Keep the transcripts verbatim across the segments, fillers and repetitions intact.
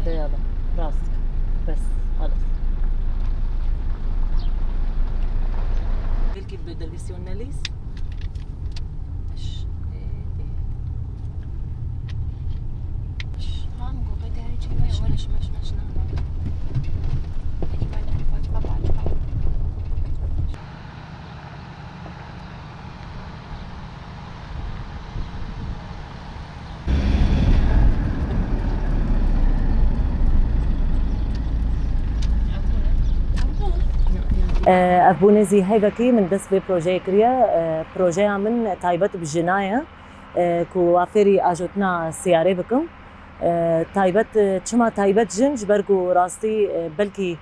Yala, rast. Bes, xalas. Belkî bi televîzyon nelîz. Eş, e, e. Eş. Tamam, go qey derê çê me, wele şime, şime, şime. Ecba, ecba, ecba, ecba. Ev bûnê zî heyvekî min dest vê projeyê kiriye. Projeya min taybet bi jina ye, ku wa fêrî ajotina siyarê bikim. Taybet, çima taybet jin? Ji ber ku rastî, belkî,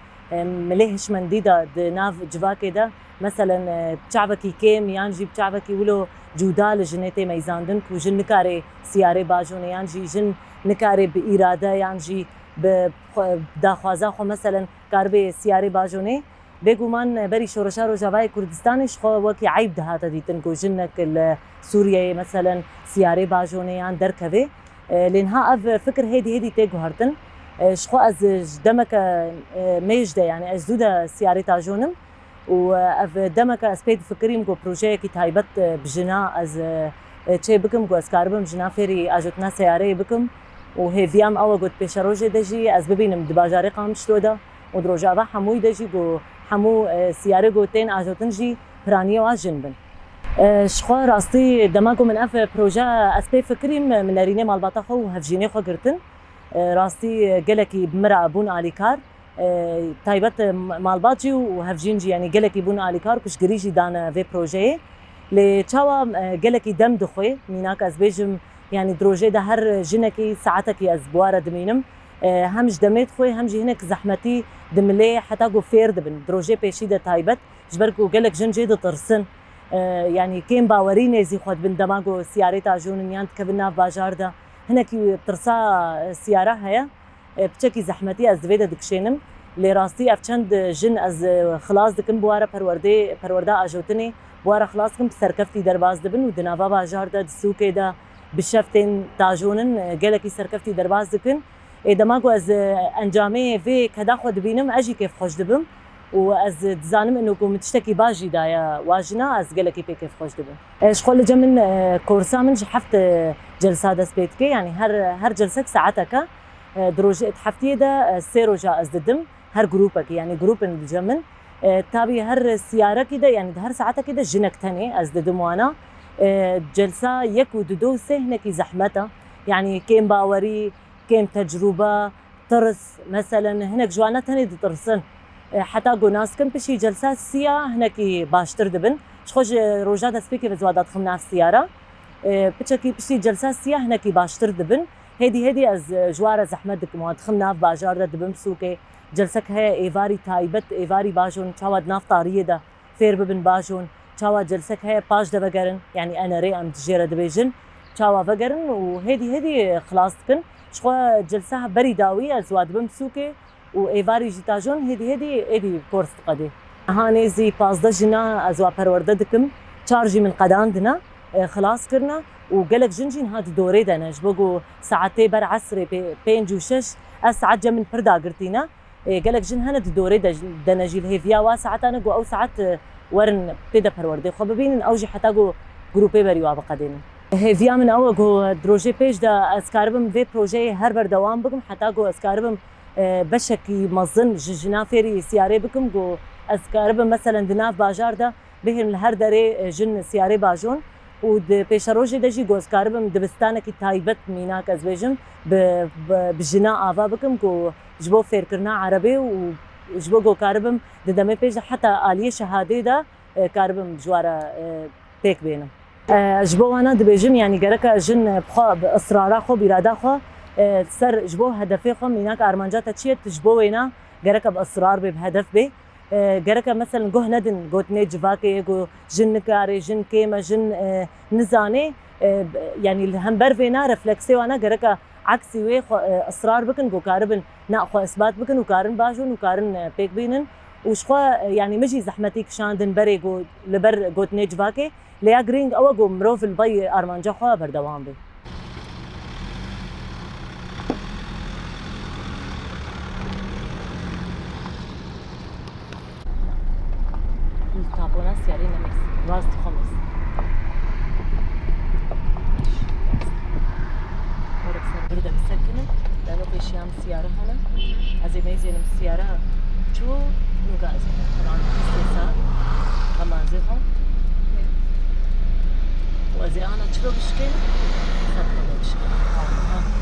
milê hişmendî de di nav civakê de, meselen, e, bi çavekî kêm yan jî bi çavekî wilo cuda li jinê tê meyzandin ku jin nikare siyarê bajonê yan jî jin nikare bi îrade yan jî bi xwe, daxwaza xwe, meselen, karibe siyarê bajonê. Bêguman, e, berî Şoreşa Rojavayê Kurdistanê ji xwe wekî eyb dihate dîtin ku jinek li Sûriyeyê, meselen, siyarê bajonê yan derkeve. E, lê niha ev fikir hêdî hêdî tê guhertin. E, ji xwe ez ji demeke, e, mêj de, yani ez zû de siyarê tajonim û, e, ev demeke ez pê difikirîm ku projeyekî taybet, e, bi jina ez, e, e, çê bikim, ku ez karibim jina fêrî ajotina seyareyê bikim û hêviya min ew e ku di pêşerojê de jî ez bibînim di bajarê Qamişlo de û di rojava hemûyî de jî ku hemû, e, siyarê ku tên ajotin jî piraniyê wan jin bin. E, ji xwe rastî dema ku min ev proje ez pê fikirîm, min nerînê malbata xwe û hevjînê xwe girtin. E, rastî, e, gelekî bi min re bûn alîkar. E, taybet, e, malbat jî û hevjîn jî, yanî gelekî bûn alîkar, piştgirî jî dane vê projeyê. Lê çawa, e, gelekî dem dixwe, mînak ez bêjim, yanî di rojê de her jinekî saetekî ez bi wa re dimînim. E, hem ji demê dixwe, hem jî hinek zehmetî dimilê heta ku fêr dibin. Di rojê pêşî de taybet, ji ber ku gelek jin jê ditirsin. E, yanî kêm bawerî nêzî xwe dibin dema ku siyarê tajonin yan dikevin nav bajar de. Hinekî tirsa, e, siyara heye. E, piçekî zehmetî ez di vê de dikişênim. Lê rastî ev çend jin ez, e, xilas dikim, bi wa re perwerdê, perwerda ajotinê, bi wa re xilas dikim, bi serkeftî derbas dibin û di nava bajar de, di sûkê de, bi şev tên tajonin, e, gelekî serkeftî derbas dikin. Ê, dema ku ez, e, encamê vê keda xwe dibînim, ez jî kêfxweş dibim û ez dizanim ino ku min tiştekî baş jî daye wa jina, ez gelekî pê kêfxweş dibim. E, ji xwe li cem min, e, korsa min ji heft, e, celsa dest pê dike, yanî her, her celsek saeteke. E, di roj-, di heftiyê de, e, sê roja ez didim, her grûpekî, yanî grûp in li cem min. E, tabî her siyarekî de, yanî di her saetekî de jinek tenê ez didim wana. E, celsa yek û du, du û sê hinekî zehmet e. Yanî kêm bawerî, kêm tecrûbe, tirs, meselen, hinek ji wana tenê ditirsin. E, heta ku nas dikin, piştî celsa siya hinekî baştir dibin. Ji xwe ji roja destpêkê ve ez wa dadixim nav siyara. E, piçekî piştî celsa siya hinekî baştir dibin. Hêdî hêdî ez, e, ji wa re zehmet dikim, wan dixim nav bajar de, dibim sûkê. Celsek heye êvarî taybet, êvarî bajon, çawa di nav tariyê de fêr bibin bajon, çawa celsek heye paş de vegerin, yanî enerê em jê re dibêjin, çawa vegerin û hêdî hêdî xilas dikin. Ji xwe celsa berî dawî ez wa dibim sûkê û êvarî jî tajon hêdî hêdî êdî kors diqedê. Niha nêzî pazdeh jina ez wa perwerde dikim, çar jî min qedandine, e, xilas kirine û gelek jin jî niha di dorê de ne. Ji bo ku saetê ber esrê pê-, pênc û şeş, ez saet cem min pir dagirtî ne. E, gelek jin hene di dorê de, de ne jî li hêviya wa saetan e ku ew saet, e, werin tê de perwerdê xwe bibînin, ew jî heta ku grûpê berî wa biqedênin. Hêviya min ew e ku di rojê pêş de ez karibim vê projeyê her berdewam bikim, heta ku ez karibim, e, beşekî mezin ji jina fêrî siyarê bikim, ku ez karibim, meselen, di nav bajar de bihêlim li her derê, e, jin siyarê bajon û di pêşerojê de jî ku ez karibim dibistanekî taybet, mînak ez bêjim, bi, bi, bi jina ava bikim ku ji bo fêrkirina erebê û ji bo ku karibim di demê pêş de heta aliyê şehadê de, e, karibim ji wa re, e, pêk bênim. E, ji bo wana dibêjim, yanî gereke jin bi xwe, bi israra xwe, bi îrada xwe, e, ser ji bo hedefê xwe, mînak armanca te çi ye, tu ji bo wêna gereke bi israr bê, bi hedef bê. E, gereke, meselen, guh nedin gotinê civakê yê ku jin nikare, jin kêm e, jin, e, nizane. E, yanî li hember vêna refleksê wana gereke eksî wê xwe, e, israr bikin ku karibin na xwe isbat bikin û karin bajon û karin, e, pêk bînin. Û ji xwe, e, yanî min jî zehmetî kişandin berê ku li ber gotinê civakê. Lê ya girîng ew e ku mirov li bay armanca xwe berdewam be. Yarî nemês. Rast xwe mês. Were ser bir de bisekinin. Dano pêşiya min siyare hene. Ez ê meyzênim siyare çû. Nuga ez ê. Tamam. Sê saat. Tamam, ez ê xwe. Û ez ê ana çilo bişkê. Sed kilo bişkê.